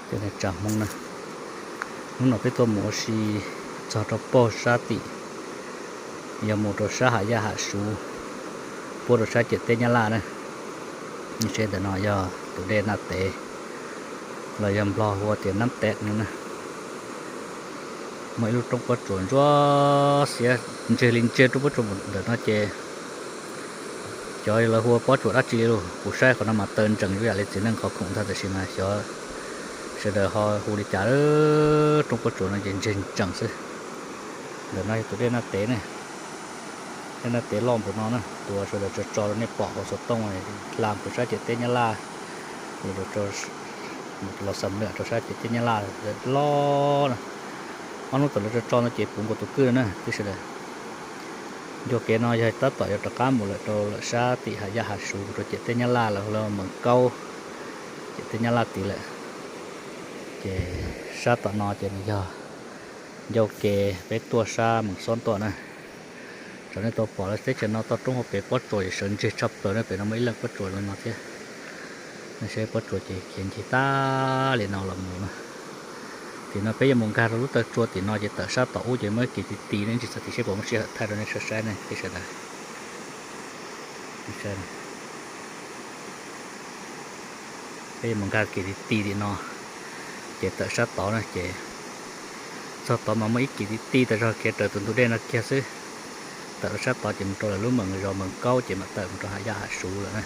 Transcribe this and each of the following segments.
Cov neeg tsa Hmoob na, hnub no peb tuaj mus ua si txog rau pem sab tim, yog mus rau sab Hav Yaj Hav Suv, puab rau sab ciam teb Nyab Laj na. Nej saib ntawm no yog tus dej Naj Tev, los yog Nplog hu ua tias Nab Tev no na. Muaj ib lub roob pob tsuas ntsuab xiab, ntseg li ntseg roob pob tsuas ntawm no ces cov lawv hu ua pob tsuas dab tsi li lauj, kuv saib qhov no mas taw ntsees zoo yam li txiv neej qhov khoom ntag, tab sis mas xyov sawv daws ho hu li cas. Roob pob tsuas no ces ntseg ntsees xwb. Ntawm no yog tus dej Naj Tev ne, dej Naj Tev loj npaum no na, tus uas sawv daws tso tso rau nej pom hauv xov tooj, hla mus rau sab ciam teb Nyab Laj, los xam nwam rau sab ciam teb Nyab Laj loj na. Ob hnub thaum lawv tso tso no ces puv nkaus tus kwj na tib sawv daws. Ncua kev no yog tab tom yuav rov qab mus lawm rau lawm sab tim Hav Yaj Hav Suv mus rau ciam teb Nyab Laj lawm, lawv Mees Kaub, ciam teb Nyab Laj tid lawm. Ces sab tom no ces nws yog ncua kev peb tuaj sab Mees Xob tuaj na. Tsam nej tau pom lawv teb chaws no toj roob hauv pes pob tsuas sawv ntseg tshaj plaws na, pem no muaj ib leej pob tsuas li no thiab. Nej saib pob tsuas ces khiav ncig tag li no los mus na. Tim no peb yuav mus nkag rau lub taw tsua tim no ces tawm sab tom ub ces muaj ib kis ti ti ne, tsis txog tim seb puas muaj sij hawm thaij rau nej saib saib ne tib sawv daws. Peb yuav mus nkag kis ti ti tim no, ces tawm sab tod na ces txog tod mas muaj ib kis ti ti tas zog khiav raws tus ntug dej no kiag xwb. Tawm rau sab tod ces mus rau lawv lub Mees, zos Mees Kaub ces mam tawm mus rau Hav Yaj Hav Suv lawm na.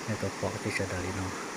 Nej tau pom tib sawv daws li no.